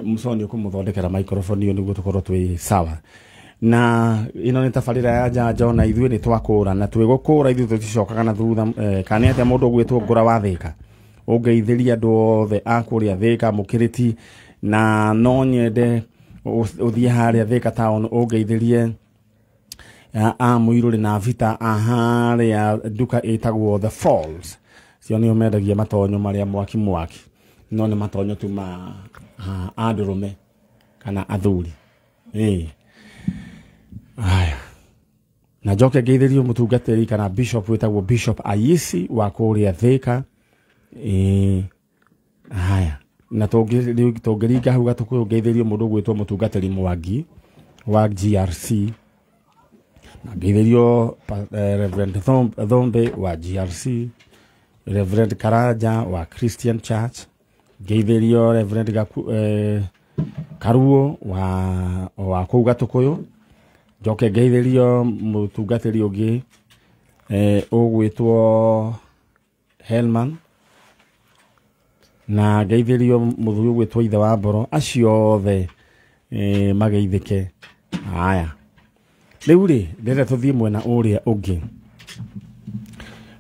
Musoni ukumuthondekera microphone iyo niguo tukorwo twi sawa. Na ino nĩ tabarĩra ya njanjo na ithuĩ nĩ twakũra na twĩgũkũra, ithuĩ tũticokaga na thutha. Kana nĩ atĩa mũndũ ũgwĩtwo Ngũra wa Thĩka ũngeithĩria andũ othe a kũrĩa Thĩka mũkĩrĩti, na no nyende ũthiĩ harĩa Thĩka town ũngeithĩrie a Mũirũrĩ na Vita a harĩa nduka ĩtagwo The Falls. Cio nĩo mendagia matonyo marĩa mwaki mwaki, no nĩ matonyo tu ma andũrũme kana athuri. Ĩĩ, aya, na njoke ngeithĩrio mũtungatĩri kana bishop wĩtagwo Bishop Ayisi wa kũrĩa Thĩka. Ĩĩ, haya, na tũngĩringa hau Gatũkũyũ ngeithĩrio mũndũ ũgwĩtwo mũtungatĩri Mwangi wa GRC, na ngeithĩrio Reverend Thombe wa GRC, Reverend Karanja wa Christian Church, ngeithĩrio Reverend Karuo wa kũu Gatũkũyũ, njoke ngeithĩrio mũtungatĩri ũngĩ ũgwĩtwo Helman, na ngeithĩrio mũthuri ũgwĩtwo ithe wa Mboro. Acio othe mageithĩke. Haya, rĩu rĩ, ndĩrenda tũthiĩ mwena ũrĩa ũngĩ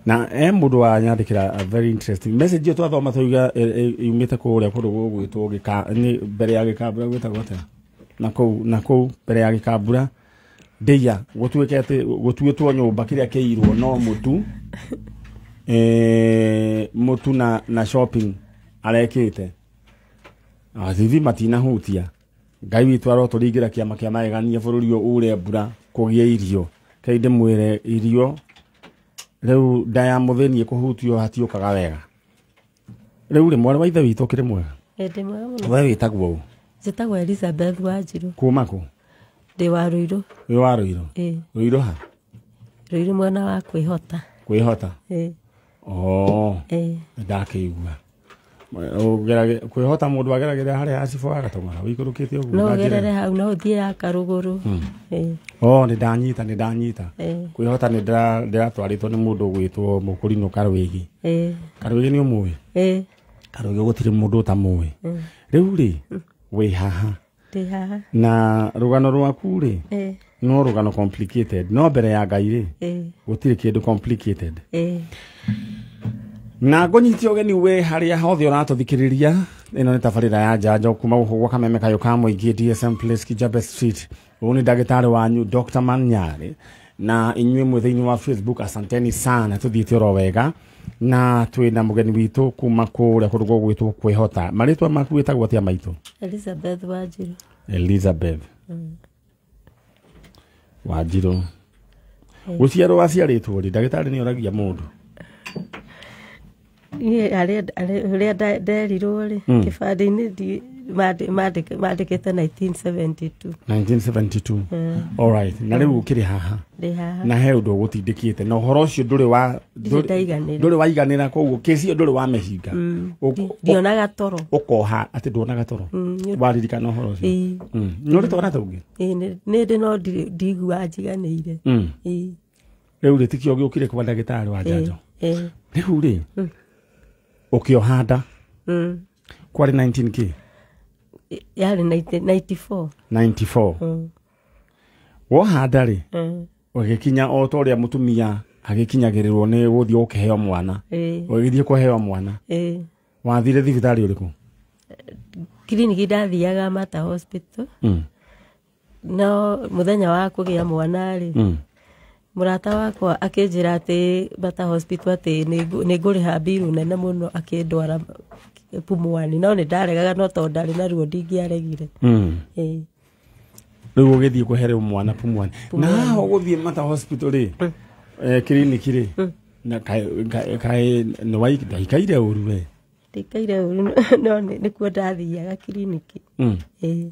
na mũndũ wa nyandĩkĩra a very interesting message ĩyo twathoma twauga yumĩte kũrĩa kũndũ gũgwĩtwo gĩka nĩ mbere ya Gĩkambura, gwĩtagwo atĩa na kũu mbere ya Gĩkambura ndĩia gũtuĩke atĩ gũtuĩtwo nyũmba kĩrĩa kĩirwo no mũtu, mũtu na shopping arekĩte athithi matinahutia. Ngai witũ arotũringĩra kĩama kĩa magegania bũrũri ũyũ ure mbura kũgĩe irio. Kei ndĩmwĩre, irio rĩu nda ya mũthĩni ĩkũhutio hatiũkaga wega. Rĩu rĩ, mwarĩ wa ithe witũ, ũkĩrĩ mwega? Ndĩ mwega mũno. We wĩtagwo ũ? Njĩtagwo Elizabeth Wanjirũ. Kuma kũ? Ndĩ wa Rũirũ. Wĩ wa Rũirũ? Ĩĩ. Rũirũ ha? Rũirũ mwena wa Kwĩhota. Kwĩhota? Ĩĩ. Oh. Ĩĩ. Ndakĩigua kwĩhota mũndũ ageragĩra harĩa acibũ wa Gatũng'ara wĩikũrũkĩte ũguo No na njĩra. ũgerere hau, no ũthiĩ ya Karũgũrũ. Ĩĩ. Oh, nĩ ndanyita, nĩ ndanyita. Ĩĩ. Kwĩhota nĩ ndĩratwarĩtwo nĩ mũndũ ũgwĩtwo Mũkũrinũ Karwĩgi. Ĩĩ. Karwĩgi nĩ ũmũĩ? Ĩĩ. Karwĩgi gũtirĩ mũndũ ũtamũĩ. Rĩu rĩ, wĩ haha? Ndĩ haha. Na rũgano rwaku rĩ, Ĩĩ. no rũgano complicated, no mbere ya Ngai rĩ, gũtirĩ kĩndũ complicated. Na ngũnyitie ũgeni we harĩa hothe ũratũthikĩrĩria. Ĩno nĩ tabarĩra ya njanjo kuma gũkũ gwa Kameme Kayũ ka Mũingĩ, DSM Place, Kijabe Street. Ũyũ nĩ ndagĩtarĩ wanyu Dr. Manyarĩ, na inyuĩ mwĩ thĩinĩ wa Facebook, asanteni sana, tũthiĩte oro wega na twĩna mũgeni witũ kuma kũrĩa kũndũ gũgwĩtwo Kwĩhota. Marĩtwa maku wĩtagwo atĩa, maitũ? Elizabeth Wanjirũ. Elizabeth Wanjirũ. Gũciarwo waciarĩtwo rĩ? Ndagĩtarĩ nĩ oragia mũndũ. Niĩ ũrĩa nderirwo rĩ, kĩbandĩ-inĩ mandĩkĩte 1972. 1972, alright. Na rĩu ũkĩrĩ haha? Ndĩ haha. Na he ũndũ ũgũtindĩkĩte na ũhoro ũcio ndũrĩ wa Ndirĩ ndaiganĩra. Ndũrĩ waiganĩra, koguo kĩci ĩyo ndũrĩ wamĩhinga. Ndionaga toro. Ũkoha atĩ nduonaga toro waririkana ũhoro ũcio? Ĩĩ. Nĩ ũrĩ twana tũngĩ? Ĩĩ, nĩ ndĩ, no ndiguaga njiganĩire. Ĩĩ. Rĩu rĩ, tikio gĩũkire kwa ndagĩtarĩ wa njanjo? Ĩĩ. Rĩu rĩ, ũkĩoha nda kwarĩ 19 k? Yarĩ 94. 94. Woha nda rĩ, ũgĩkinya o ta ũrĩa mũtumia agĩkinyagĩrĩrwo nĩ gũthiĩ ũkĩheo mwana? Ĩĩ. Ũgĩthiĩ kũheo mwana? Ĩĩ. Wathire thibitarĩ ũrĩkũ? Kiriniki ndathiaga Mata Hospital. No mũthenya wa kũgĩa mwana rĩ, mũrata wakwa akĩnjĩra atĩ Mata Hospital atĩ nĩ ngũrĩha mbiru nene mũno, akĩndwara Pumwani, no nĩ ndaregaga, no tondũ ndarĩ na ruo ndingĩaregire. Ĩĩ. Rĩu ũgĩthiĩ kũherwo mwana Pumwani, na haha ũgũthiĩ Mata Hospital rĩ, kiriniki rĩ, na kaĩ nĩ ndaikaire ũru we? Ndikaire ũru, no nĩkuo ndathiaga kiriniki. Ĩĩ.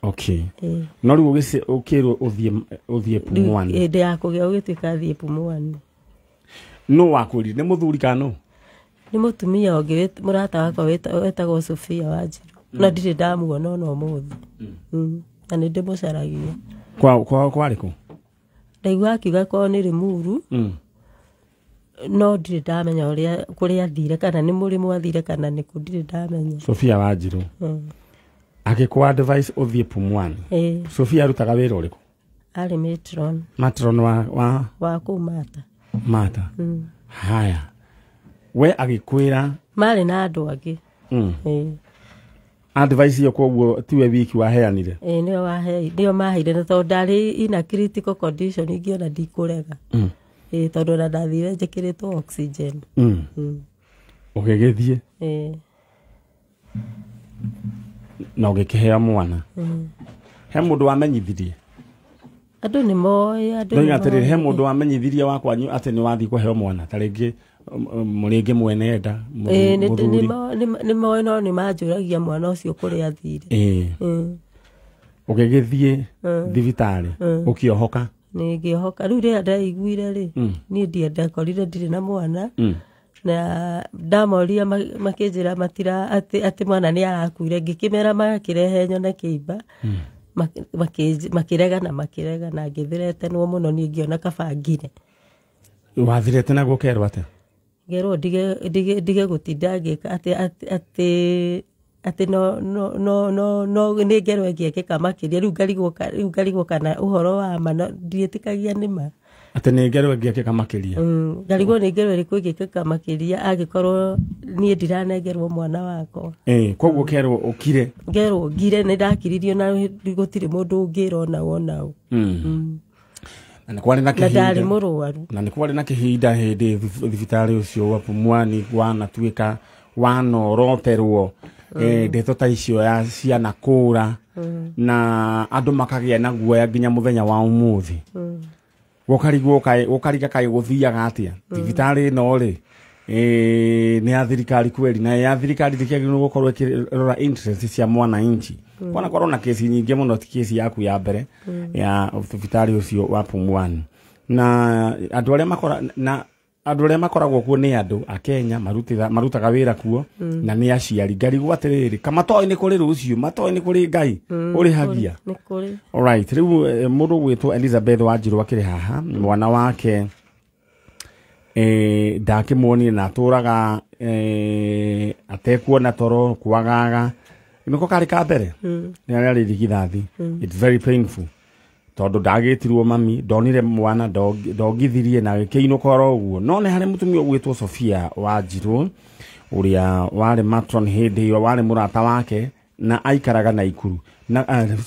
Okay. Ĩĩ. No rĩu ũkĩrwo ũthiĩ Rĩu Pumwani? Hĩndĩ ya kũgĩa ũgĩtuĩka thiĩ Pumwani. No wakwĩrire nĩ mũthuri kana nũ? Nĩ mũtumia ũngĩ mũrata wakwa wetagwo Sofia Wanjirũ, na ndirĩ ndamuona ona ũmũthĩ. Na nĩ ndĩmũcaragia. Kwa kwarĩ kũ? Ndaigua akiuga kwao nĩ Rĩmuru. No ndirĩ ndamenya ũrĩa kũrĩa athire kana nĩ mũrĩmũ athire kana nĩ kũ, ndirĩ ndamenya. Sofia Wanjiru agĩkũ advice ũthiĩ Pumwani. Sofia arutaga wĩra ũrĩkũ? Arĩ matron. Matron wa kũu Mata. Mata. Haya, we agĩkwĩra marĩ na andũ angĩ. Advice ĩyo koguo tiwe wiki waheanire? Nĩo maheire, na tondũ ndarĩ ina critical condition ingĩona ndikũrega. Tondũ ona ndathire njĩkĩrĩtwo oxygen. Ũgĩgĩthiĩ na ũgĩkĩheo mwana. He mũndũ wamenyithirie? Andũ nĩ moĩ, andũ nĩ atĩrĩrĩ, he mũndũ wamenyithirie wa kwanyu atĩ nĩ wathiĩ kũheo mwana? Ta rĩngĩ mũrĩngĩ mwene nda mũthuri? Nĩ moĩ, no nĩ manjũragia mwana ũcio kũrĩa athire. Ũgĩgĩthiĩ thibitarĩ ũkĩohoka? Nĩ ngĩohoka. Rĩu rĩrĩa ndaiguire rĩ, niĩ ndakorire ndirĩ na mwana. Na ndamoria makĩnjĩra matira atĩ mwana nĩ arakuire. Ngĩkĩmera makĩrehe nyone kĩimba. Makĩregana makĩregana, ngĩthiretenwo mũno niĩ ngĩona kaba ngire. Wathirete na gũkerwo atĩa? Ngerwo ndige gũtinda ngĩka atĩ no no no no no nĩ ngerwo ĩngĩekĩka makĩria. Rĩu ngarigwo kana ũhoro wa ma ndiĩtĩkagia nĩ ma. Atĩ nĩ ngerwo ĩngĩekĩka makĩria? Ngarigwo nĩ ngerwo ĩrĩkũ ĩngĩkĩka makĩria angĩkorwo niĩ ndiranengerwo mwana wakwa. Koguo kerwo ũkire? Ngerwo ngire, nĩ ndakiririo na gũtirĩ mũndũ ũngĩra ona wona ũ. Na nĩ kwarĩ na kĩhinda. Na ndarĩ mũrwaru. Na nĩ kwarĩ na kĩhinda hĩndĩ thibitarĩ ũcio wa Pumwani wanatuĩka wanoroterwo ndeto ta icio ya ciana kũra, na andũ makagĩa na guoya nginya mũthenya wa ũmũthĩ. Gũkarigwo ũkariga kaĩ gũthiaga atĩa thibitarĩ ĩno rĩ, nĩ ya thirikari kweli? Na ya thirikari ndĩkĩagĩrĩirwo gũkorwo ĩkĩrora interest cia mwananchi. Kwana korwo na kesi nyingĩ mũno, ti kesi yaku ya mbere ya thibitarĩ ũcio wa Pumwani. Na andũ arĩa makoragwo kuo nĩ andũ a Kenya marutaga wĩra kuo, na nĩ aciari. Ngarigwo atĩrĩrĩ, kamatoĩ nĩ kũrĩ rũciũ, matoĩ nĩ kũrĩ Ngai ũrĩhagia. Nĩ kũrĩ. Alright, rĩu mũndũ ũgwĩtwo Elizabeth Wanjiru akĩrĩ haha, mwana wake ndakĩmuonire na atũraga atekuona toro kwagaga. Nĩko karĩ ka mbere nĩ arĩa arĩ irigithathi. It's very painful tondũ ndagĩtirwo mami, ndonire mwana, ndongithirie na gĩkĩinũka oro ũguo. No nĩ harĩ mũtumia ũgwĩtwo Sofia Wanjiru ũrĩa warĩ matron hĩndĩ ĩyo, warĩ mũrata wake na aikaraga Naikuru na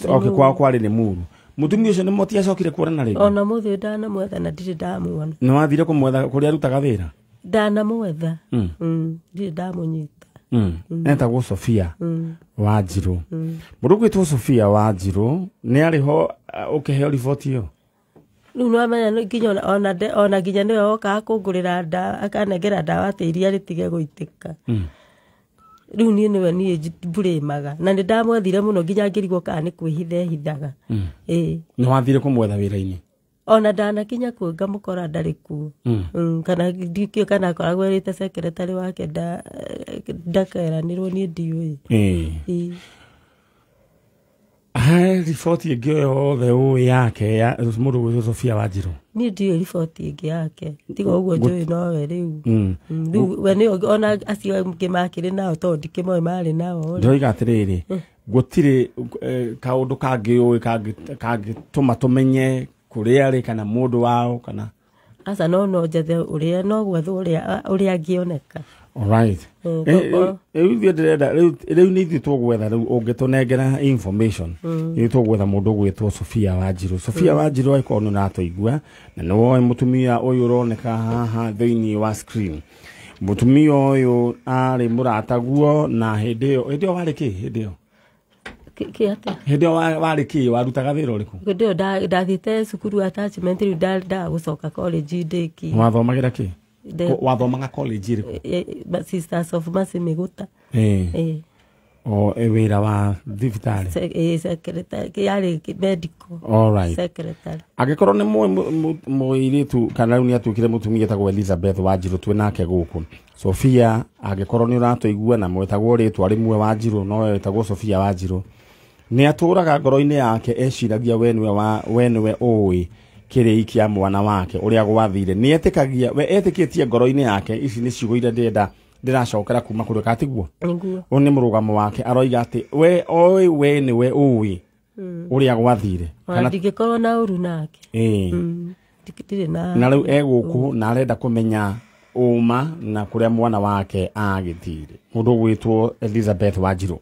okay, kwao kwarĩ nĩ Muru. Mũtumia ũcio nĩ mũtiacokire kuonana rĩngĩ? Ona mũthĩ ndanamwetha na ndirĩ ndamuona. Nĩ wathire kũmwetha kũrĩa arutaga wĩra? Ndanamwetha. Ndirĩ ndamũnyita. Etagwo Sofia Wanjiru. Mũndũ ũgwĩtwo Sofia Wanjiru nĩ arĩ ho ũkĩheo riboti ĩyo? Rĩu nĩwamenya nginya ona nginya nĩwe wokaga kũngũrĩra ndawa, akanengera ndawa atĩ iria rĩtige gũitĩka. Rĩu niĩ nĩwe niĩ mburĩmaga na nĩ ndamwethire mũno nginya ngĩrigwo kana nĩ kwĩhitha ehithaga. Nĩ wathire kũmwetha wĩra-inĩ? Ona ndanakinya kuo ngamũkora ndarĩ kuo. Kana ndikĩũĩ kana akoragwo erĩte secretary wake ndakeranĩrwo, niĩ ndiũĩ. He riboti ĩngĩ o yothe ũĩ yake ya mũndũ ũgwĩtwo Sofia Wanjiru? Niĩ ndiũĩ riboti ĩngĩ yake, tiga ũguo njũĩ nowe rĩu. Rĩu we nĩwe ona acio angĩ makĩrĩ nao tondũ ndikĩmoĩ marĩ nao. Ndĩroiga atĩrĩrĩ, gũtirĩ kaũndũ kangĩ ũĩ kangĩtũma tũmenye kũrĩa arĩ kana mũndũ wao kana? Aca, no njethe ũrĩa, no gwethwo ũrĩa angĩoneka. Alright. Rĩu ithuĩ ndĩrenda, rĩu nĩ ithuĩ tũgwetha, rĩu ũngĩtũnengera information, ithuĩ tũgwetha mũndũ ũgwĩtwo Sofia Wanjiru. Sofia Wanjiru angĩkorwo nĩ ũratũigua na nĩ woĩ mũtumia ũyũ ũroneka haha thĩinĩ wa screen. Mũtumia ũyũ arĩ mũrataguo na hĩndĩ ĩyo warĩ kĩ hĩndĩ ĩyo? Kĩ atĩa? Hĩndĩ ĩyo warĩ kĩ, warutaga wĩra ũrĩkũ? Hĩndĩ ĩyo ndathiĩte cukuru attachment, rĩu ndagũcoka college ndĩkie. Wathomagĩra kĩ? Wathomaga college ĩrĩkũ? Sisters of Mercy Mĩgũta. O wĩra wa thibitarĩ? Secretary, yarĩ medical. Alright. Secretary. Angĩkorwo nĩ mũirĩtu kana rĩu nĩ atuĩkire mũtumia etagwo Elizabeth Wanjiru twĩ nake gũkũ. Sofia, angĩkorwo nĩ ũratũigua na mwetagwo rĩtwa rĩmwe Wanjiru, no wetagwo Sofia Wanjiru. Nĩ atũraga ngoro-inĩ yake eciragia we nĩwe ũĩ kĩrĩi kĩa mwana wake ũrĩa gwathire. Nĩ etĩkagia we etĩkĩtie ngoro-inĩ yake, ici nĩ ciugo iria ndĩracokera kuma kũrĩ katiguo. Nĩguo. Ũyũ nĩ mũrũgamo wake, aroiga atĩ we oĩ, we nĩwe ũĩ ũrĩa gwathire. Ona ndingĩkorwo na ũru nake. Ndirĩ na Na rĩu egũkũ na arenda kũmenya ũma na kũrĩa mwana wake agĩthire. Mũndũ ũgwĩtwo Elizabeth Wanjirũ.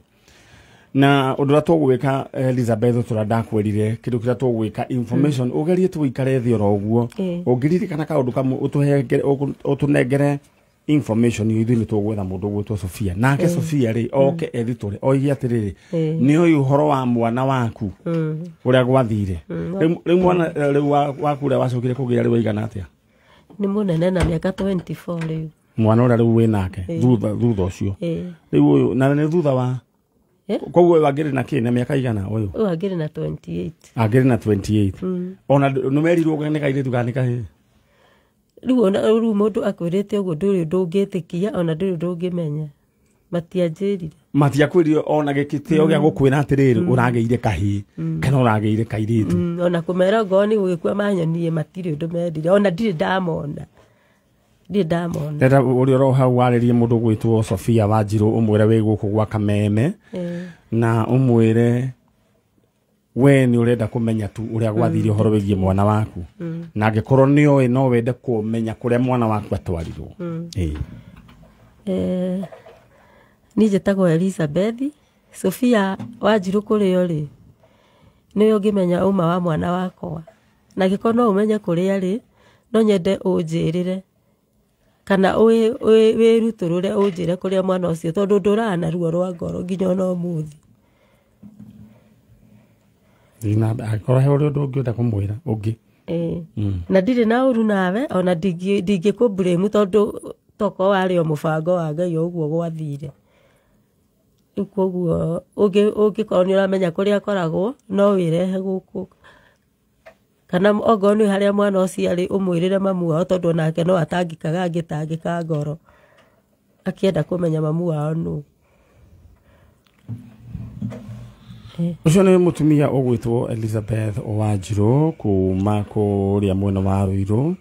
Na ũndũ ũrĩa tũgwĩka Elizabeth, tũrĩa ndakwĩrire kĩndũ kĩrĩa tũgwĩka information ũgerie tũikare thĩ oro ũguo. Ũngĩririkana kaũndũ kamwe ũtũnengere information ithuĩ nĩ tũgwetha mũndũ ũgwĩtwo Sofia. Nake Sofia rĩ oke ethitũre oige atĩrĩrĩ, nĩ ũyũ ũhoro wa mwana waku ũrĩa gwathire. Rĩu mwana rĩu waku ũrĩa wacokire kũgĩa rĩu aigana atĩa? Nĩ mũnene na mĩaka 24 rĩu. Mwana ũrĩa rĩu wĩ nake thutha ũcio. Rĩu ũyũ na nĩ thutha wa koguo ũyũ angĩrĩ na kĩ na mĩaka igana ũyũ? Ũyũ angĩrĩ na 28. Angĩrĩ na 28. Ona nĩmerirwo nĩ kairĩtu kana nĩ kahĩĩ? Rĩu ona rĩu mũndũ akwĩrĩte ũguo ndũrĩ ũndũ ũngĩtĩkia, ona ndũrĩ ũndũ ũngĩmenya. Matianjĩrire. Matiakwĩrire ona gĩtĩo gĩa gũkwĩra atĩrĩrĩ, ũragĩire kahĩĩ kana ũragĩire kairĩtu. Ona kũmera ngoro nĩ gũgĩkua manyonie matirĩ ũndũ merire, ona ndirĩ ndamona. Ndirĩ ndamona. Ndĩrenda ũrĩa ũro hau warĩrie mũndũ ũgwĩtwo Sofia Wanjirũ, ũmwĩre wĩ gũkũ gwa Kameme. Na ũmwĩre we nĩ ũrenda kũmenya tu ũrĩa gwathire ũhoro wĩgiĩ mwana waku. Na angĩkorwo nĩ ũĩ no wende kũmenya kũrĩa mwana waku atwarirwo. Niĩ njĩtagwo Elizabeth Sofia Wanjirũ. Kũrĩa ũrĩ nĩwe ũngĩmenya ũma wa mwana wakwa, na angĩkorwo no ũmenye kũrĩa arĩ no nyende ũnjĩrĩre kana wĩrutũrũre ũnjĩre kũrĩa mwana ũcio, tondũ ndũraga na ruo rwa ngoro nginya ona ũmũthĩ. Na angĩkorwo he ũrĩa ũndũ ũngĩenda kũmwĩra ũngĩ. Na ndirĩ na ũru nawe, ona ndingĩkũblame tondũ tokorwo warĩ o mũbango wa Ngai o ũguo gwathire. Rĩu koguo ũngĩkorwo nĩ ũramenya kũrĩa akoragwo no wĩrehe gũkũ, kana ongorwo nĩ harĩa mwana ũcio arĩ ũmwĩrĩre mamu wao, tondũ onake no atangĩkaga angĩtangĩka ngoro akĩenda kũmenya mamu wao nũ. Ũcio nĩ mũtumia ũgwĩtwo Elizabeth Wanjirũ kuma kũrĩa mwena wa Ruiru,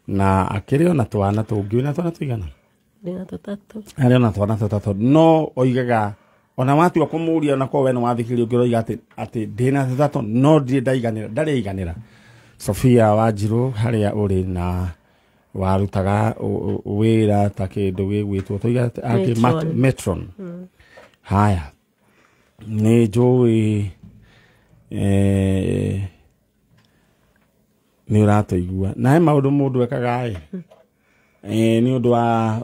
na akĩrĩ ona twana tũngĩ. Wĩna twana tũigana? Ndĩna tũtatũ. Arĩ ona twana tũtatũ, no oigaga ona watua kũmũria ona korwo we nĩ wathikĩrĩria ũngĩ ũroiga atĩ ndĩna tũtatũ no ndirĩ ndaiganĩra, ndarĩ aiganĩra. Sofia Wanjirũ harĩa ũrĩ na warutaga wĩra ta kĩndũ gĩgwĩtwo tũiga atĩ Metron. Metron. Haya, nĩ njũĩ nĩ ũratũigua na he maũndũ mũndũ ekaga ĩ nĩ ũndũ wa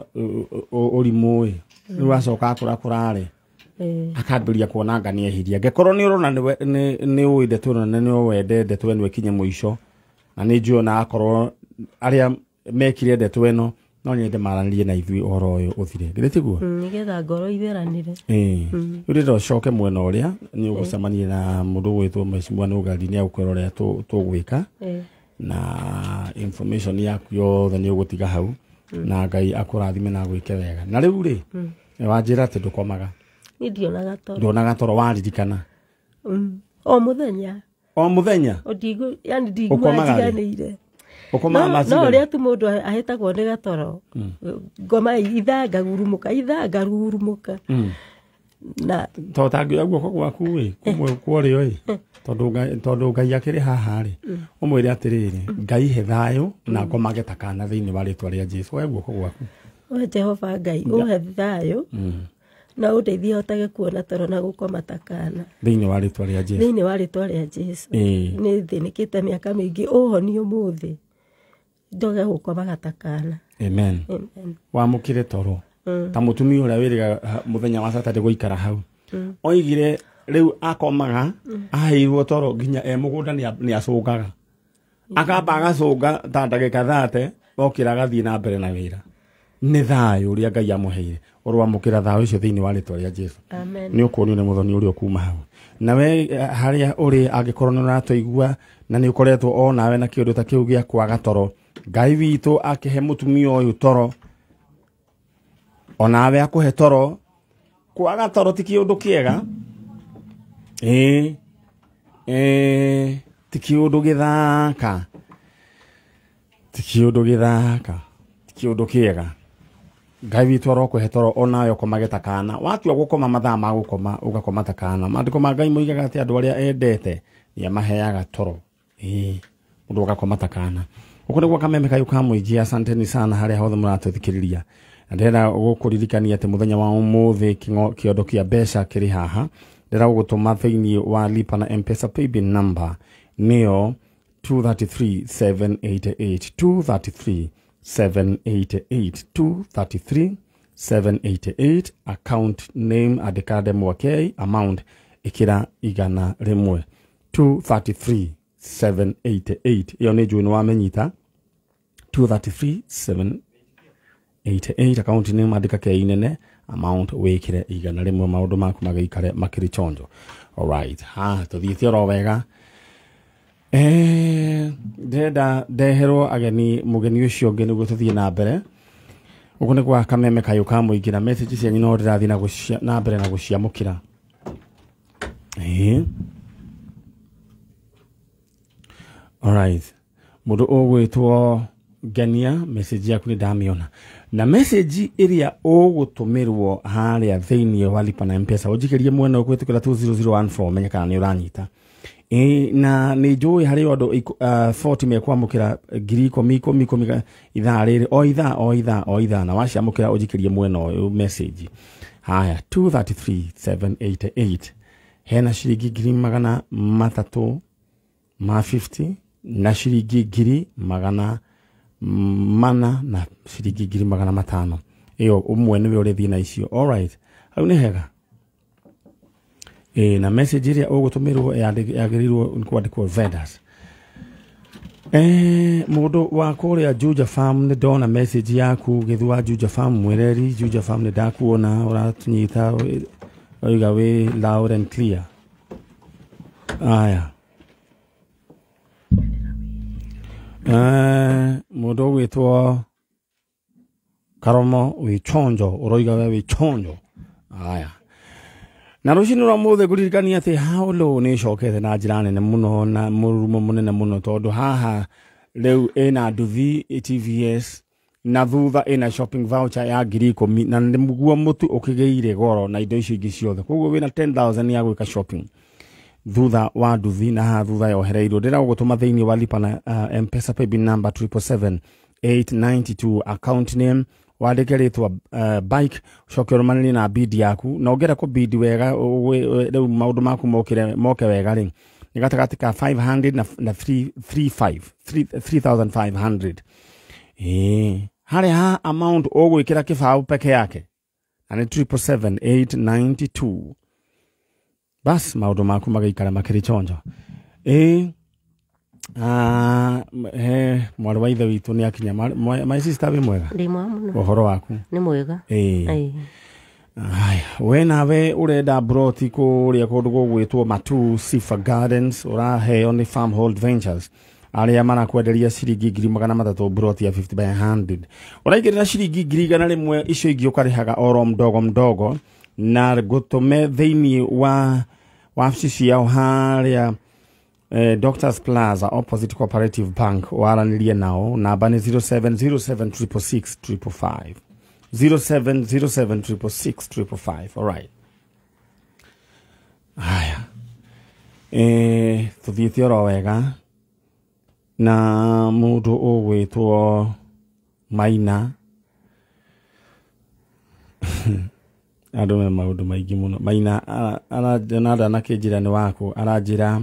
ũrimũ ĩ, rĩu acoka akũra kũrarĩ akambĩrĩria kuona anga nĩ ehirie. Angĩkorwo nĩ ũrona nĩ ũĩ ndeto ĩno na nĩ wende ndeto ĩno ĩkinye mũico, na nĩ njũĩ ona akorwo arĩa mekire ndeto ĩno no nyende maranĩrie na ithuĩ ũhoro ũyũ ũthire. Githĩ tiguo? Nĩgetha ngoro itheranĩre. Rĩu ndĩrenda ũcoke mwena ũrĩa nĩ ũgũcemania na mũndũ ũgwĩtwo Mheshimiwa Nũngari, nĩ egũkwĩra ũrĩa tũgwĩka. Na information yaku yothe nĩ ũgũtiga hau, na Ngai akũrathime na agwĩke wega. Na rĩu rĩ, wanjĩra atĩ ndũkomaga. Niĩ ndionaga toro. Ndionaga toro, waririkana? O mũthenya. O mũthenya? Yani ndiguaga Ũkomaga rĩ? njiganĩire. Ũkomaga No macigana? ũrĩa tu mũndũ ahĩtagwo nĩ gatoro. Ngoma ithaa ngagurumũka, ithaa ngagurumũka. Na To tangĩoya guoko gwaku ĩ kũmwe kworĩo ĩ, tondũ Ngai akĩrĩ haha rĩ, ũmwĩre atĩrĩrĩ, Ngai he thayũ na ngomage ta kana thĩinĩ wa rĩtwa rĩa Jesũ. Oya guoko gwaku. We Jehova Ngai, ũhe thayũ na ũndeithie hotage kuona toro na gũkoma ta kana thĩinĩ wa rĩtwa rĩa Jesũ. Thĩinĩ wa rĩtwa rĩa Jesũ. Nĩ thĩnĩkĩte mĩaka mĩingĩ, ũhonie ũmũthĩ ndoge gũkomaga ta kana. Amen. Amen. Wamũkĩre toro ta mũtumia ũrĩa wĩrĩga mũthenya wa Saturday gũikara hau, oigire rĩu akomaga aheirwo toro nginya e mũgũnda nĩ acũngaga, akamba agacũnga ta ndagĩka 30, okĩra agathiĩ na mbere na wĩra. Nĩ thayũ ũrĩa Ngai amũheire. Ũrwamũkĩra thayũ ũcio thĩinĩ wa rĩtwa rĩa Jesũ. Amen. Nĩ ũkuonio nĩ mũthoni ũrĩa ũkuma hau. Na we harĩa ũrĩ angĩkorwo nĩ ũratũigua na nĩ ũkoretwo o nawe na kĩũndũ ta kĩu gĩa kwaga toro, Ngai witũ akĩhe mũtumia ũyũ toro, onawe akũhe toro. Kwaga toro ti kĩũndũ kĩega. Ti kĩũndũ gĩthaka. Ti kĩũndũ gĩthaka, ti kĩũndũ kĩega. Ngai witũ arokũhe toro onawe ũkomage ta kana. Watua gũkoma mathaa ma gũkoma ũgakoma ta kana. Maandĩko ma Ngai moigaga atĩ andũ arĩa endete nĩ amaheaga toro. Ĩĩ, mũndũ ũgakoma ta kana. Gũkũ nĩguo kameme kayũ ka mũingĩ. Asanteni sana harĩa hothe mũratũthikĩrĩria. Na ndĩrenda gũkũririkania atĩ mũthenya wa ũmũthĩ kĩondo kĩa mbeca kĩrĩ haha. Ndĩrenda gũgũtũma thĩinĩ wa lipa na M-Pesa paybill number nĩyo 233788, 233788, 233788. Account name andĩka Ndemwa K, amount ĩkĩra 100, 233788. Ĩyo nĩ njũĩ nĩ wamenyita. 233788, account name andĩka K nene, amount wĩkĩre 100, maũndũ maku magĩikare makĩrĩ chonjo. Alright, ha tũthiĩte oro wega. Ndĩrenda ndeherwo ageni, mũgeni ũcio ũngĩ nĩguo tũthiĩ na mbere. Gũkũ nĩ gwa kameme kayũ ka mũingĩ na message cianyu no ndĩrathiĩ na mbere na gũciamũkĩra. Ĩĩ. Alright. Mũndũ ũgwĩtwo Ngenia, message yaku nĩ ndamĩona. Na message ĩrĩa ũgũtũmĩrwo harĩa thĩinĩ wa lipa na M-Pesa ũnjikĩrie mwena ũkũhĩtũkĩra 20014 menye kana nĩ ũranyita. Ĩĩ, na nĩ njũĩ harĩ andũ 40 mekwamũkĩra ngiri ikũmi ikũmi ikũmi ithaa rĩrĩ, o ithaa o ithaa o ithaa, na waciamũkĩra ũnjikĩrie mwena ũyũ message. Haya, 233788 hena ciringi ngiri magana matatũ ma 50 na ciringi ngiri magana mana na ciringi ngiri magana matano. Ĩyo ũmwe nĩwe ũrĩthiĩ na icio. Alright, hau nĩ hega. Na message ĩrĩa ũgũtũmĩrwo yagĩrĩirwo nĩ kwandĩkwo vendors. Mũndũ wa kũrĩa Juja Farm, nĩ ndona message yaku gĩthu wa Juja Farm, mwereri Juja Farm, nĩ ndakuona ũratũnyita ũiga wĩ loud and clear. Aya. Mũndũ ũgwĩtwo Karomo wĩ chonjo, ũroiga we wĩ chonjo. Aya. Na rũcinĩ rwa mũthĩ ngũririkania atĩ Haulo nĩ ĩcokete na njĩra nene mũno na mũrurumo mũnene mũno, tondũ haha rĩu ĩna nduthi TVS na thutha ĩna shopping voucher ya 10,000, na nĩguo mũtu ũkĩgĩire goro na indo icio ingĩ ciothe. Koguo wĩna 10,000 ya gwĩka shopping thutha wa nduthi, na haha thutha yohereirwo. Ndĩrenda gũgũtũma thĩinĩ wa lipa na M-Pesa paybill number 777892, account name wandĩke rĩtwa bike, ũcoke ũrũmanĩrie na bid yaku, na ũngĩenda kũ bid wega rĩu maũndũ maku moke wega rĩ, nĩ gatagatĩ ka 500 na 3500. Ĩĩ, harĩa ha amount ũgwĩkĩra kĩbaũ peke yake na nĩ 777892. Bas maũndũ maku magaikara makĩrĩ chonjo. Ĩĩ, he mwarĩ wa ithe witũ nĩ akinya. My sister, wĩ mwega? Ndĩ mwega mũno. Ũhoro waku? Nĩ mwega. Ĩĩ. Ĩĩ. Haya, we nawe ũrenda broti kũrĩa kũndũ gũgwĩtwo Matu Sifa Gardens, ũraheo nĩ Farmhold Ventures arĩa marakwenderia ciringi ngiri magana matatũ broti ya 50 by 100. Ũraigĩrĩra ciringi ngiri 100, icio ingĩ ũkarĩhaga oro mdogo mdogo, na ngũtũme thĩinĩ wa wabici ciao harĩa Doctors Plaza opposite Cooperative Bank, waranĩrie nao. Namba nĩ 0707666555, 0707666555. Alright. Haya, tũthiĩte oro wega na mũndũ ũgwĩtwo Maina. Andũ me maũndũ maingĩ mũno. Maina ndanakĩnjĩra nĩ waku, aranjĩra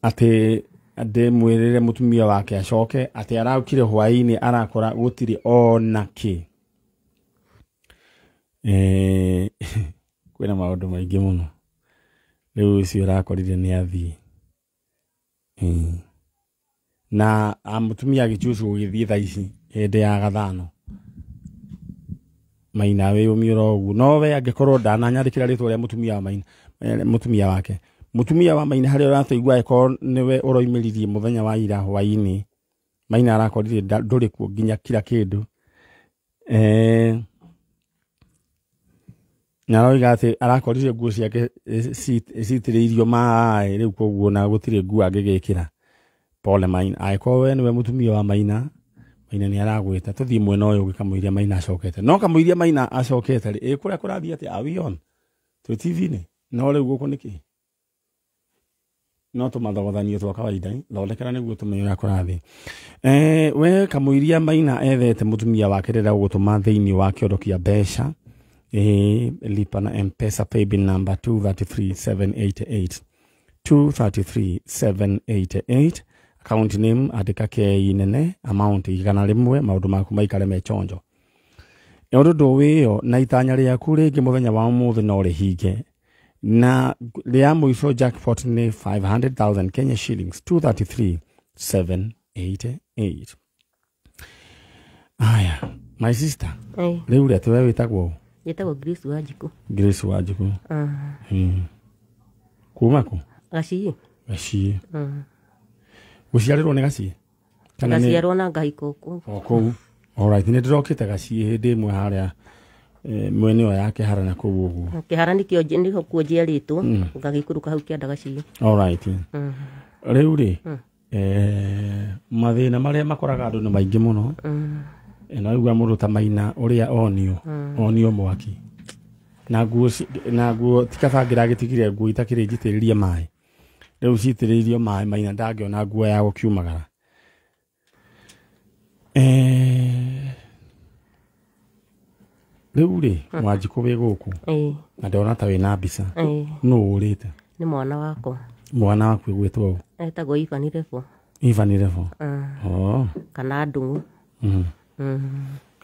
atĩ ndĩmwĩrĩre mũtumia wake acoke, atĩ araukire hwaĩ-inĩ arakora gũtirĩ ona kĩ. Kwĩna maũndũ maingĩ mũno. Rĩu ũcio ũrakorire nĩ athiĩ. Na mũtumia agĩchucu gũgĩthiĩ thaa ici hĩndĩ ya gathano. Maina wĩyũmie oro ũguo. No we angĩkorwo ndananyandĩkĩra rĩtwa rĩa mũtumia wa Maina, mũtumia wake. Mũtumia wa Maina harĩa ũratũigua, angĩkorwo nĩwe ũroimĩririe mũthenya wa ira hwaĩ-inĩ, Maina arakorire ndũrĩ kuo nginya kila kĩndũ. Na aroiga atĩ arakorire nguo ciake citĩrĩirio maĩ rĩu koguo na gũtirĩ nguo angĩgĩkĩra. Pole Maina, angĩkorwo we nĩwe mũtumia wa Maina, Maina nĩ aragwĩta tũthiĩ mwena ũyũ ũngĩ kamũiria Maina acokete. No kamũiria Maina acokete rĩ, ĩ kũrĩa kũrathiĩ atĩa? Are we on? Twĩ TV-inĩ? No rĩu gũkũ nĩkĩ? No tũmathogothanio twa kawaida, thondekera nĩguo tũmenye ũrĩa kũrathiĩ. We kamũiria Maina ethete mũtumia wake rĩrĩa ũgũtũma thĩinĩ wa kĩondo kĩa mbeca. Lipa na M-Pesa paybill number 233788 233788, account name andĩka K nene, amount 100, maũndũ maku maikare me chonjo. Ũndũ wĩyo na itanya rĩaku rĩngĩ mũthenya wa ũmũthĩ no rĩhinge, na rĩa mũico jackpot nĩ 500,000 Kenya shillings, 233788. Aya, my sister, rĩu rĩ atĩ we wĩtagwo? Njĩtagwo Grace Wanjikũ. Grace Wanjikũ. Kuma kũ? Gaciĩ. Gaciĩ. Gũciarĩrwo nĩ Gaciĩ? Ngaciarwo na ngahika kũu. O kũu. Alright, nĩ ndĩrokĩte Gaciĩ hĩndĩ ĩmwe harĩa mwena ĩyo ya Kĩhara na kũu ũguo. Kĩhara nĩkĩo nĩho kuo njiarĩtwo, ngagĩikũrũka hau kĩanda Gaciĩ. Alright. Rĩu rĩ, mathĩna marĩa makoraga andũ nĩ maingĩ mũno. Na rĩu mũndũ ta Maina ũrĩa onio, onio mwaki. Na nguo na nguo ti kaba ngĩragĩtigire nguo itakĩrĩ njitĩrĩrie maĩ. Rĩu citĩrĩirio maĩ, Maina ndangĩona nguo ya gũkiumagara. Rĩu rĩ, Wanjikũ wĩ gũkũ. Na ndĩrona ta wĩna mbica. Nũ ũrĩte? Nĩ mwana wakwa. Mwana waku ĩgwĩtwo ũ? Etagwo Ivan Rebo. Ivan Rebo. Oh. Kana Ndung'u.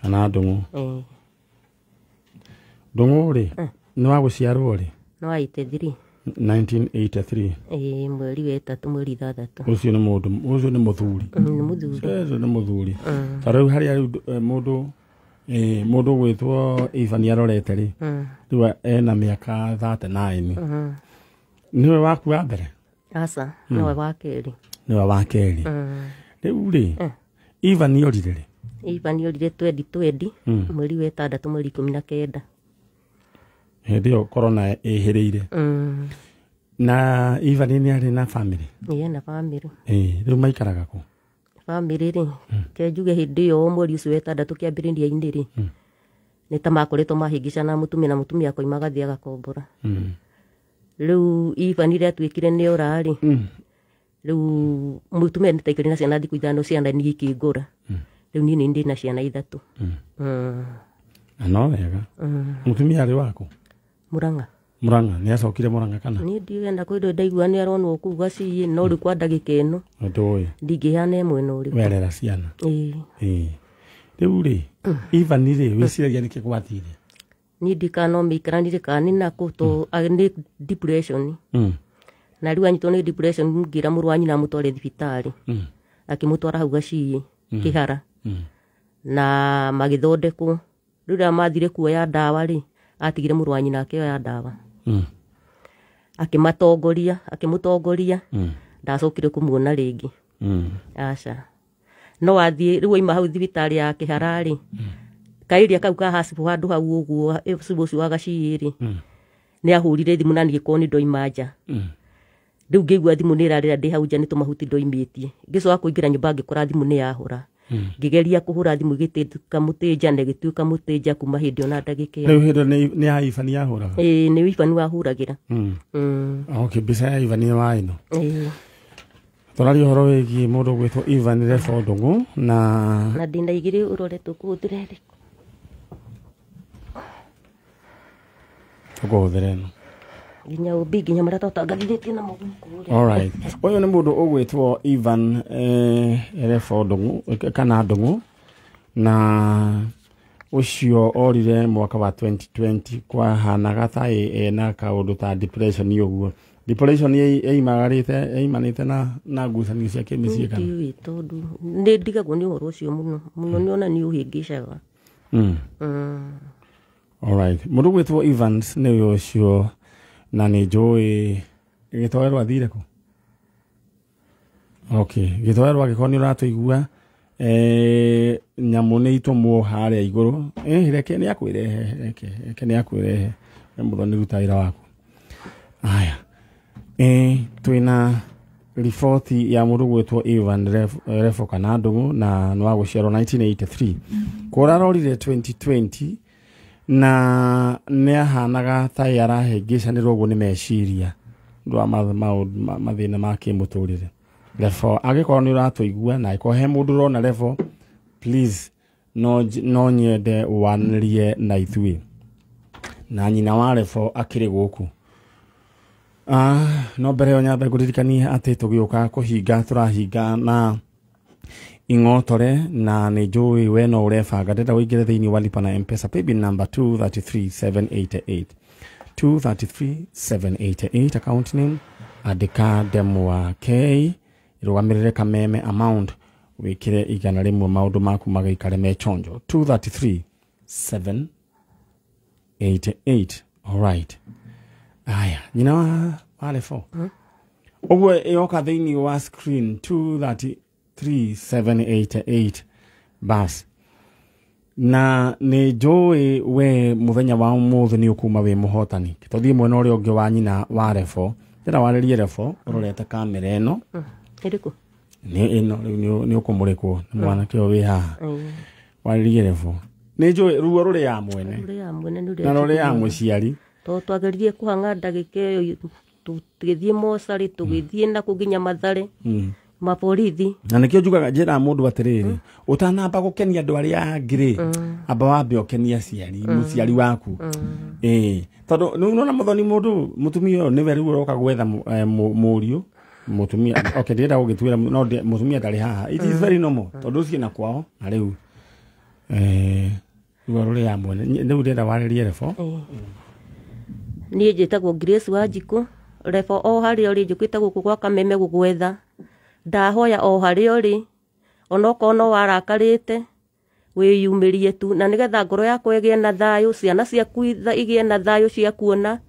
Kana Ndung'u. Ndung'u rĩ, nĩ wa gũciarwo rĩ? Nĩ wa 83. 1983. Mweri wa ĩtatũ, mweri ithathatũ. Ũcio nĩ mũndũ, ũcio nĩ mũthuri. Nĩ mũthuri. Ũcio nĩ mũthuri. Ta rĩu harĩa rĩu mũndũ mũndũ gwĩtwo Ivan arorete rĩ, rĩu ena mĩaka 39. Nĩwe waku wa mbere? Aca, nĩwe wa kerĩ. Nĩwe wa kerĩ. Rĩu rĩ, Ivan orire rĩ? Ivan orire 2020, mweri wa ĩtandatũ, mweri 19. Hĩndĩ ĩyo corona ĩhĩrĩire. Na Ivan nĩ arĩ na family? Ĩ, na family. Rĩu maikaraga kũ? Family rĩ, ke njuge hĩndĩ ĩyo mweri ũcio wa ĩtandatũ kĩambĩrĩria-inĩ rĩ, nĩ ta makoretwo mahĩngĩcana na mũtumia, na mũtumia akoima agathiĩ agakombora. Rĩu Ivan rĩrĩa atuĩkire nĩ ora rĩ, rĩu mũtumia nĩ taikarire na ciana thikũ 5, ciana niĩ ikĩngũra. Rĩu niĩ nĩ ndĩ na ciana 3. Na no wega. Mũtumia arĩ waku? Murang'a. Murang'a, nĩ acokire Murang'a kana? Niĩ ndiũĩ kwĩ ndaigua nĩ aronwo kũu Gaciĩ, no rĩu kwa ndagĩka ĩno ndũĩ ndingĩheana mwena ũrĩkũ. Werera ciana. Ĩĩ. Rĩu rĩ, Ivan rĩ, wĩciragia nĩkĩ gwathire? Niĩ ndikana mĩikaranire kana nĩ nakũ to nĩ depression. Na rĩu anyitwo nĩ depression, ngĩra mũrũ wa nyina amũtware thibitarĩ. Akĩmũtwara hau Gaciĩ, Kĩhara. Na magĩthondekwo. Rĩu rĩrĩa mathire kuoya ndawa rĩ, atigire mũrũ wa nyina akĩoya ndawa. Akĩmatongoria, akĩmũtongoria. Ndacokire kũmuona rĩngĩ. Aca. No athiĩ rĩu aima hau thibitarĩ ya Kĩhara rĩ, kaĩria kau ka Hasibũ handũ hau ũguo, cibũ ũcio wa Gaciĩ rĩ, nĩ ahũrire thimũ na niĩ korwo nĩ ndoima nja. Rĩu ngĩigua thimũ nĩ ĩrarĩra ndĩ hau nja nĩ tũmahuti ndoimĩtie. Ngĩcoka kũingĩra nyũmba ngĩkora thimũ nĩ yahũra. Ngĩgeria kũhũra thimũ ĩgĩtuĩka mũtĩnja na ĩgĩtuĩka mũtĩnja kuma hĩndĩ ĩyo na ndagĩka ĩyo. Rĩu hĩndĩ nĩ ya Ivan yahũraga? Ĩĩ, nĩ Ivan wahũragĩra. Okay, mbica ya Ivan nĩ wa ĩno. Ĩĩ. Tũraria ũhoro wĩgiĩ mũndũ ũgwĩtwo Ivan Rebo Ndung'u na na ndĩna igĩrĩ ũrore tũkũhũthĩra ĩrĩkũ? Tũkũhũthĩra ĩno. Nginya ũmbi nginya marĩa twatangathithĩtie namo gũkũ rĩ. Alright. Ũyũ nĩ mũndũ ũgwĩtwo Ivan Rebo Ndung'u kana Ndung'u, na ũcio orire mwaka wa 2020 kwahanaga ta ena kaũndũ ta depression ũguo. Depression yaimanĩte na ngucanio cia kĩmĩciĩ kana? Ndiũĩ tondũ nĩ ndigagwo nĩ ũhoro ũcio mũno mũno, nĩ ona nĩ ũhĩngĩcaga. Alright. Mũndũ ũgwĩtwo Evans nĩwe ũcio, na nĩ njũĩ gĩtoerwo athire kũ? Okay, gĩtoerwo angĩkorwo nĩ ũratũigua, Nyamũ nĩ itũmwo harĩa igũrũ. Reke nĩ akwĩrehe, reke nĩ akwĩrehe. Mũthoni ruta wĩra waku. Aya. Twĩna riboti ya mũndũ gwĩtwo Ivan Refo kana Ndung'u na nĩ wa gũciarwo 1983. Kũrarorire 2020 na nĩ ahanaga ta arahĩngĩcanĩrwo ũguo nĩ meciria nĩ wa mathĩna ma kĩmũtũrĩre. Refo angĩkorwo nĩ ũratũigua na angĩkorwo he mũndũ ũrona Refo, please no nyende wanĩrie na ithuĩ. Na nyina wa Refo akĩrĩ gũkũ. No mbere yo nyambe ngũririkanie atĩ tũgĩũka kũhinga tũrahinga na ing'otore na nĩ njũĩ we no ũrebanga. Ndĩrenda ũingĩre thĩinĩ wa lipa na M-Pesa paybill number 233788 233788 account name andĩka Ndemwa K ĩrũgamĩrĩre Kameme amount wĩkĩre 100 maũndũ maku magĩikare me chonjo 233788. All right. Aya, nyina wa Refo. Ũguo ĩyoka thĩinĩ wa screen 233788 bas. Na nĩ njũĩ we mũthenya wa ũmũthĩ nĩ ũkuma wĩ mũhotani. Tũthiĩ mwena ũrĩa ũngĩ wa nyina wa Refo. Ndĩra warĩrie Refo ũrorete kamera ĩno. Ĩrĩkũ? Nĩ ĩno rĩu nĩ ũkũmũrĩkwo nĩ mwanake ũyũ wĩ haha. Warĩrie Refo. Nĩ njũĩ ruo rũrĩ ya mwene. Rũrĩ ya mwene nĩ Na rũrĩ ya mũciari. To twageririe kũhang'a ndagĩka ĩyo tũgĩthiĩ mocarĩ tũgĩthiĩ na kũnginya Mathare maborithi. Na nĩkĩo njugaga njĩraga mũndũ atĩrĩrĩ, ũtanamba gũkenia andũ arĩa angĩ rĩ, amba wambe ũkenie aciari, mũciari waku. Tondũ nĩ ũrona mũthoni mũndũ mũtumia ũyũ nĩwe rĩu ũroka gwetha mũriũ mũtumia. Okay, ndĩrenda gũgĩtuĩra no mũtumia ndarĩ haha. It is very normal tondũ ũcio na kwao na rĩu ruo rũrĩ ya mwene. Rĩu ndĩrenda warĩrie Refo. Niĩ njĩtagwo Grace Wanjikũ. Refo o harĩa ũrĩ njũkĩte gũkũ gwa Kameme gũgwetha. Ndahoya o harĩa ũrĩ onokorwo no warakarĩte wĩyumĩrie tu na nĩgetha ngoro yakwa ĩgĩe na thayũ, ciana ciaku igĩe na thayũ cia kuona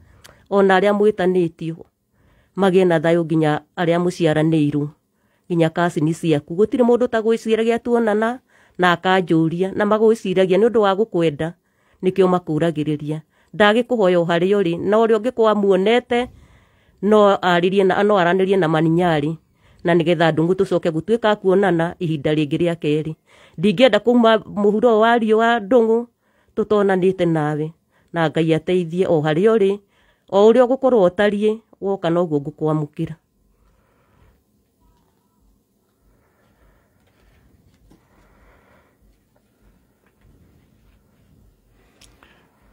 ona arĩa mwĩtanĩtio magĩe na thayũ nginya arĩa mũciaranĩirwo nginya kacini ciaku. Gũtirĩ mũndũ ũtagwĩciragia tuonana na akanjũria na magwĩciragia nĩ ũndũ wa gũkwenda nĩkĩo makũragĩrĩria. Ndagĩkũhoya o harĩa ũrĩ na ũrĩa ũngĩkorwo amuonete no arĩrie na no aranĩrie na maninyarĩ na nĩgetha Ndung'u tũcoke gũtuĩka kuonana ihinda rĩngĩ rĩa kerĩ. Ndingĩenda kuma mũhuro wa riũa Ndung'u tũtonanĩte nawe na Ngai ateithie o harĩa ũrĩ o ũrĩa ũgũkorwo ũtariĩ woka noguo ngũkwamũkĩra.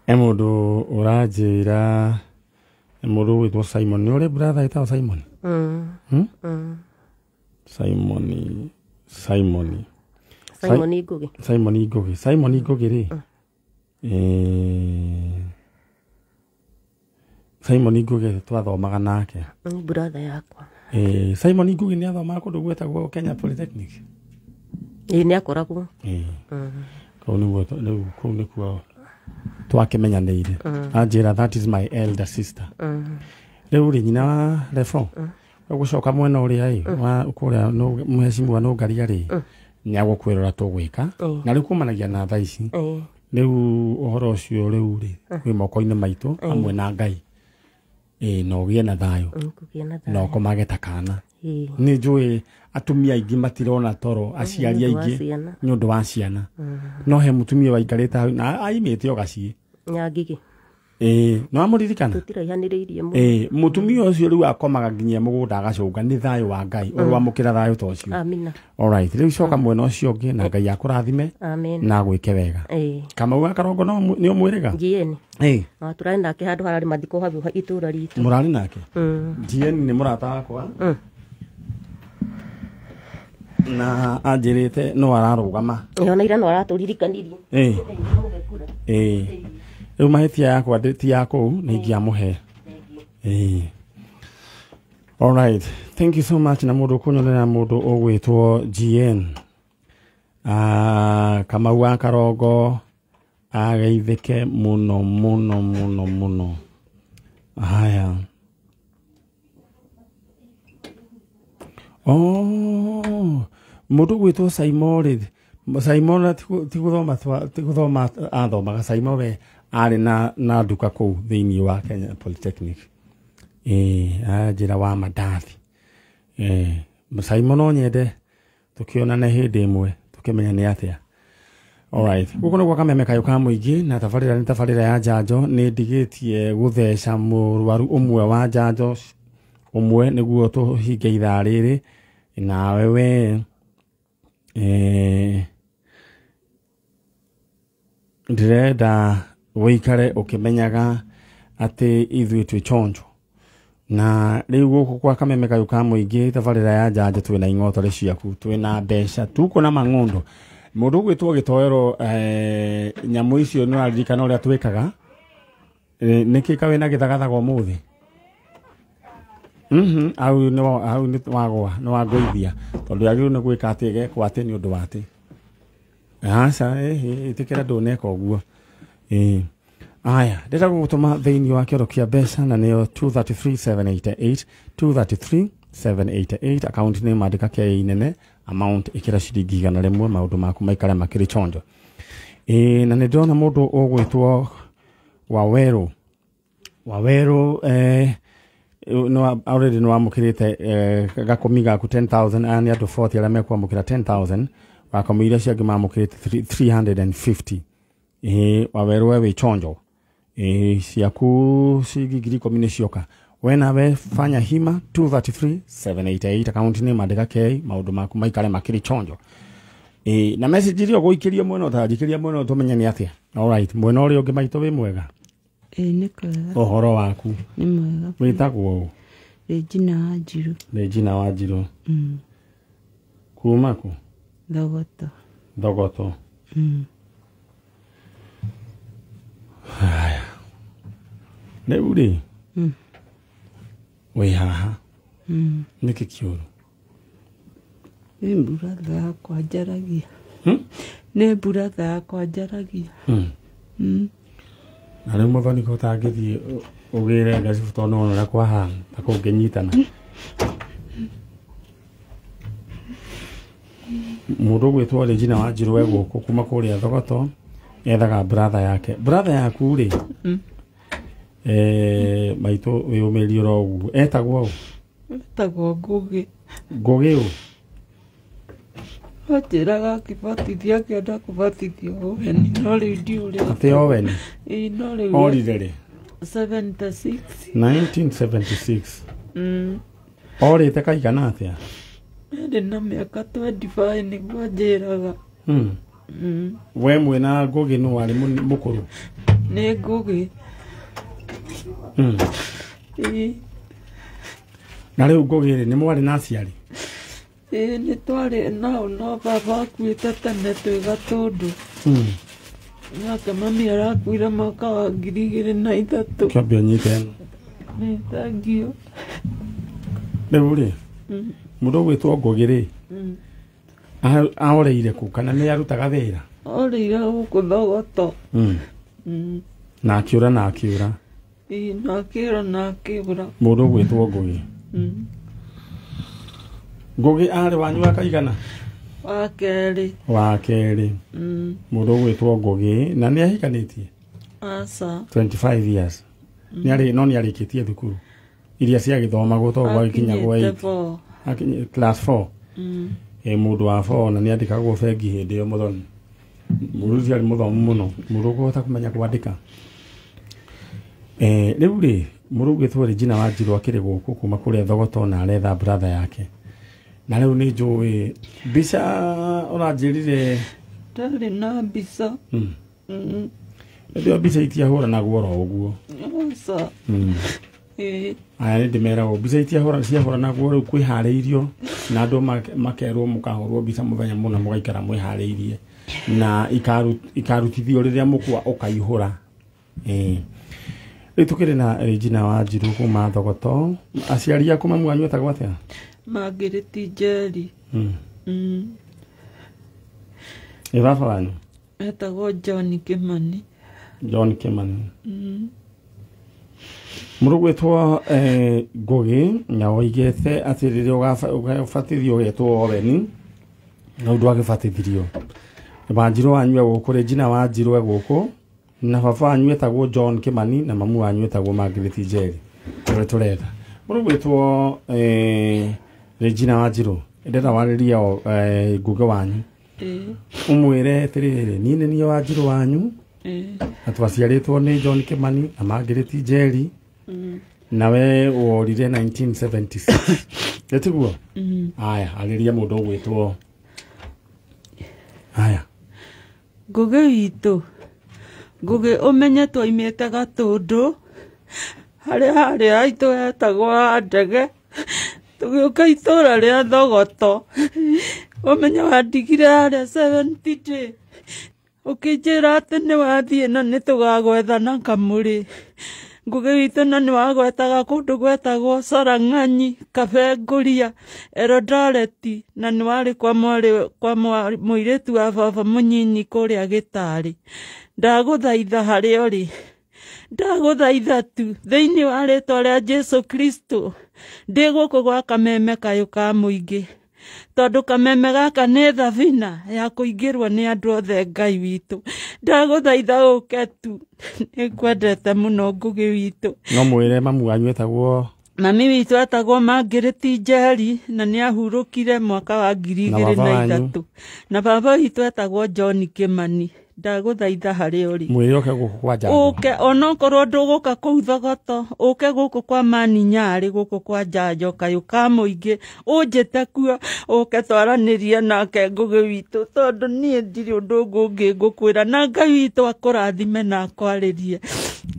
He mũndũ ũranjĩra mũndũ ũgwĩtwo Simon. Nĩ ũrĩ brother ĩtagwo Simon? Simon Simon Ngugi. Simon Ngugi. Simon Ngugi rĩ. Simon Ngugi twathomaga nake. Nĩ brother yakwa. Simon Ngugi nĩ athomaga kũndũ gwĩtagwo Kenya Polytechnic. Nĩ akoragwo. Kũu nĩguo kũu nĩkuo twakĩmenyanĩire. Anjĩra that is my elder sister. Rĩu rĩ nyina wa Refo ũgũcoka mwena ũrĩa ĩ wa kũrĩa mheshimiwa Nũngaria rĩ nĩ agũkwĩrora tũgwĩka na rĩu kumanagia na thaa ici rĩu ũhoro ũcio rĩu rĩ wĩ moko-inĩ maitũ hamwe na Ngai. Na ũgĩe na thayũ na ũkomage ta kana. Nĩ njũĩ atumia aingĩ matirona toro, aciari aingĩ nĩ ũndũ wa ciana. No he mũtumia waikarĩte hau na aimĩte o gaciĩ. Nyangigĩ. No amũririkana? Tũtiraihanĩrĩirie mũno. Mũtumia ũcio rĩu akomaga nginya mũgũnda agacũnga nĩ thayũ wa Ngai ũrwamũkĩra thayũ ta ũcio. Amina. All right, rĩu coka mwena ũcio ũngĩ na Ngai akũrathime na agwĩke wega. Kamau ga Karongo no nĩ ũmwĩrĩga? GN. No tũrarĩ nake handũ hararĩ mathiko hau itũra ritũ. Mũrarĩ nake? GN nĩ mũrata wakwa. Na anjĩrĩte no ararũgama. Ona ira no aratũririkanirie. Rĩu mahĩtia yakwa ti ya kũu nĩ ingĩamũhe. All right, thank you so much. Na mũndũ kũnyonera mũndũ ũgwĩtwo GN. Kamau wa Karongo ageithĩke mũno mũno mũno mũno. Haya. Oh, Mũndũ gwĩtwo Saimo rĩ, Saimo ti gũthoma athomaga. Saimo we arĩ na nduka kũu thĩinĩ wa Kenya Polytechnic. Anjĩra wa mandathi. Saimo no nyende tũkĩonane hĩndĩ ĩmwe tũkĩmenya nĩ atĩa. Alright, gũkũ nĩguo Kameme Kayũ ka mũingĩ, na tabarĩra nĩ tabarĩra ya njanjo. Nĩ ndigĩtie gũtheca mũrwaru ũmwe wa njanjo ũmwe nĩguo tũhinge ithaa rĩrĩ. Nawe we ndĩrenda ũikare ũkĩmenyaga atĩ ithuĩ twĩ chonjo. Na rĩu gũkũ kwa Kameme Kayũ ka mũingĩ tabarĩra ya njanjo twĩna ing'otore ciaku, twĩna mbeca, tuko na mang'ondo. Mũndũ ũgwĩtwo Gĩtoero, nyamũ icio nĩ ũraririkana ũrĩa twĩkaga? Nĩkĩ ka wĩna gĩthagathaga ũmũthĩ? Hau nĩ wagwa, nĩ wangũithia tondũ yagĩrĩirwo nĩ gwĩka atĩ ĩgekwo atĩ nĩ ũndũ wa atĩ. Aca, ĩtĩkĩra ndũneka ũguo. Aya, ndĩrenda gũgũtũma thĩinĩ wa kĩoro kĩa mbeca na nĩyo 233788, 233788. Account name andĩka K nene, amount ĩkĩra ciringi 100, maũndũ maku maikare makĩrĩ chonjo. Na nĩ ndĩrona mũndũ ũgwĩtwo Waweru. Waweru already nĩ wamũkĩrĩte gakũmi gaku 10,000. Aya nĩ andũ 40 arĩa mekwamũkĩra 10,000. Wakũmi iria ciangĩ mamũkĩrĩte 350. Waweru we wĩ chonjo. Ciaku ciringi 10,000 nĩ cioka. We nawe fanya hima 233788, account name andĩka K, maũndũ maku maikare makĩrĩ chonjo. Na message iria ũgũikĩria mwena ũtanjikĩria mwena tũmenye nĩ atĩa. Alright, mwena ũrĩa ũngĩ maitũ wĩ mwega? Nĩ kwega. Ũhoro waku? Nĩ mwega. Wĩtagwo ũ? Regina Wanjiru. Regina Wanjiru. Kuma kũ? Thogoto. Thogoto. Haya. Rĩu rĩ, wĩ haha. Nĩkĩ kĩũru? Nĩ mburatha yakwa njaragia. Nĩ mburatha yakwa njaragia. Na rĩu mũthoni ko ũtangĩthiĩ ũgĩre ngacibũ tondũ nĩwona ũrĩa kwahana ta kũngĩnyitana. Mũndũ ũgwĩtwo Regina Wanjiru we gũkũ kuma kũrĩa Thogoto ethaga brother yake. Brother yaku rĩ, maitũ wĩyũmĩrie oro ũguo. Etagwo ũ? Etagwo Ngũgĩ. Ngũgĩ ũ? Anjĩraga akĩbatithia akĩenda kũbatithio Owen, no rĩu ndiũĩ ũrĩa. Atĩ Owen? Ĩĩ, no rĩu. Orire rĩ? 76. 1976. Orĩte kaigana atĩa? Arĩ na mĩaka 25 nĩguo anjĩraga. We mwĩna Ngũgĩ nũ warĩ mũkũrũ? Nĩ Ngũgĩ. Ĩĩ. Na rĩu Ngũgĩ rĩ, nĩ mwarĩ na aciari? Ĩĩ, nĩ twarĩ nao, no baba akuĩte tene twĩ Gatũndũ. Nake mami arakuire mwaka wa 2003. Kĩambe ũnyite ĩno. Nĩ thengio. Rĩu rĩ, mũndũ ũgwĩtwo Ngũgĩ rĩ, aoreire kũ kana nĩ arutaga wĩra? Oreire gũkũ Thogoto. Na akĩũra na akĩũra. Ĩĩ, na akĩũra na akĩũra. Mũndũ ũgwĩtwo Ngũgĩ. Ngũgĩ arĩ wanyu wa kaigana? Wa kerĩ. Wa kerĩ. Mũndũ ũgwĩtwo Ngũgĩ na nĩ ahikanĩtie? Aca. 25 years. Nĩ no nĩ arĩkĩtie thukuru iria ciagĩthomagwo to gwagĩkinya gwa 8. Akinye class 4. Mũndũ wa 4 na nĩ andĩkagwo bengi hĩndĩ ĩyo mũthoni. Mũndũ ũcio arĩ mũthomu mũno, mũndũ ũkũhota kũmenya kwandĩka. Rĩu rĩ, mũndũ ũgwĩtwo Regina Wanjiru akĩrĩ gũkũ kuma kũrĩa Thogoto na aretha brother yake. Na rĩu nĩ njũĩ mbica ũranjĩrire. Ndarĩ na mbica. Ĩyo mbica itiahũranagwo oro ũguo. Aca. Aya nĩ ndĩmeragwo mbica itiahũranagwo rĩu kwĩharĩirio na andũ makerwo mũkahũrwo mbica mũthenya mũna mũgaikara mwĩharĩirie na ikarutithio rĩrĩa mũkwa ũkaihũra. Rĩu tũkĩrĩ na Regina Wanjiru kuma Thogoto. Aciari aku mamu wanyu etagwo atĩa? Margaret Njeri. Ĩ baba wanyu? Etagwo John Kimani. John Kimani. Mũndũ ũgwĩtwo Ngũgĩ na oigĩte atĩ rĩrĩa ũgabatithio ũgetwo Owen. Na ũndũ agĩbatithirio Wanjirũ wanyu e gũkũ, Regina Wanjirũ e gũkũ, na baba wanyu etagwo John Kimani na mamu wanyu etagwo Margaret Njeri. Nĩwe tũretha. Mũndũ gwĩtwo Regina Wanjirũ, ndĩrenda warĩrie Ngugi wanyu. Ũmwĩre atĩrĩrĩ, niĩ nĩ niĩ Wanjirũ wanyu na twaciarĩtwo nĩ John Kimani na Margaret Njeri, nawe worire 1976. Ĩtiguo? Aya, arĩria mũndũ ũgwĩtwo. Aya. Ngugi witũ, Ngugi ũmenye twaimĩte Gatũndũ harĩa harĩ aitũ etagwo wa Ndege, tũgĩũka itũra rĩa Thogoto. Ũmenye wandigire harĩa 70 day, ũkĩnjĩra atĩ nĩ wathiĩ na nĩ tũgagwetha na kamũrĩ. Ngugi witũ na nĩ wagwetaga kũndũ gwetagwo Sorang'anyi, Kabengũria, Eldoret, na nĩ warĩ kwa mwarĩ kwa mũirĩtu wa baba mũnyinyi kũrĩa Gĩtarĩ. Ndagũthaitha harĩa ũrĩ, ndagũthaitha tu thĩinĩ wa rĩtwa rĩa Jesu Kristo, ndĩ gũkũ gwa Kameme kayũ ka mũingĩ, tondũ kameme gaka nĩ thabina ya kũingĩrwo nĩ andũ othe. Ngai witũ, ndagũthaitha ũke tu, nĩngwendete mũno Ngugi witũ. No mwĩre mamu wanyu etagwo? Mami witũ etagwo Margaret Njeri na nĩ ahurũkire mwaka wa 2003. Na baba witũ etagwo John Kimani. Ndagũthaitha harĩa ũrĩ, Mwĩre ũke gũkũ kwa Njanjo. Ũke onokorwo ndũgũka kũu Thogoto, ũke gũkũ kwa Mani Nyarĩ, gũkũ kwa Njanjo kayũ ka mũingĩ, ũnjĩte kuo, ũke twaranĩrie nake Ngugi witũ, tondũ niĩ ndirĩ ũndũ ũngĩ ngũkwĩra, na Ngai witũ akũrathime na akwarĩrie.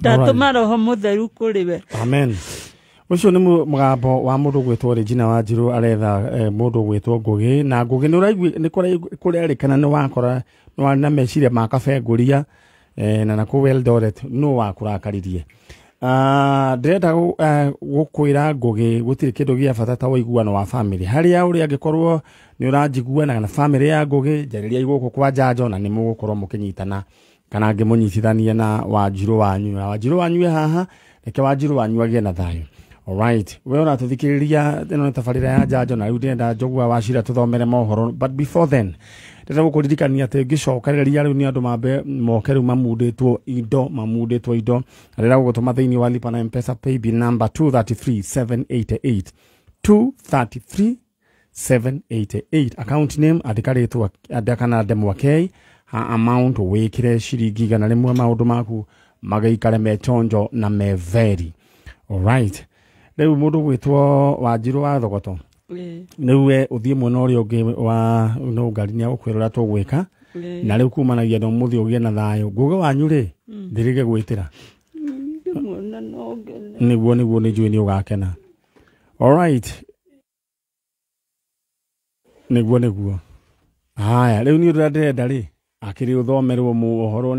Ndatũma Roho Mũtheru kũrĩ we. Amen. Ũcio nĩ mũgambo wa mũndũ gwĩtwo Regina Wanjirũ aretha mũndũ gwĩtwo Ngugi, na Ngugi nĩ ũraigua nĩ kũrerĩkana nĩ wakora nĩ warĩ na meciria ma Kabengũria na nakũu Eldoret, nũ wakũrakaririe. Ndĩrenda gũkwĩra Ngugi gũtirĩ kĩndũ gĩa bata ta ũiguano wa family. Harĩa ũrĩ angĩkorwo nĩ ũranjiguana na family ya Ngugi, njarĩriai gũkũ kwa Njanjo na nĩ mũgũkorwo mũkĩnyitana kana ngĩmũnyitithanie na Wanjirũ wanyu. Na Wanjirũ wanyu e haha, reke Wanjirũ wanyu agĩe na thayũ. Alright, we ũratũthikĩrĩria ĩno nĩ tabarĩra ya Njanjo, na rĩu ndĩrenda Njogua wa Cira tũthomere mohoro, but before then ndĩrenda gũkũririkania atĩ ngĩcokereria rĩu nĩ andũ mambe moke rĩu mamundĩtwo indo, na ndĩrenda gũgũtũma thĩinĩ wa Lipa na M-Pesa paybill number 233788, 233788, account name andĩka rĩtwa andĩka kana ndemwa K, ha amount wĩkĩre ciringi 100, maũndũ maku magĩikare me chonjo na me very. Alright, rĩu mũndũ gwĩtwo Wanjirũ wa Thogoto, rĩu we ũthiĩ mwena ũrĩa ũngĩ wa no ngari nĩ agũkwĩra ũrĩa tũgwĩka, na rĩu kumanagia na ũmũthĩ ũgĩe na thayũ. Ngugi wanyu rĩ, ndĩrĩge gwĩtĩra. Ndĩmuona no ngene. Nĩguo nĩ njũĩ nĩ ũgakena. Alright, nĩguo. Haya, rĩu niĩ ũrĩa ndĩrenda rĩ, akĩrĩ ũthomerwo ũhoro.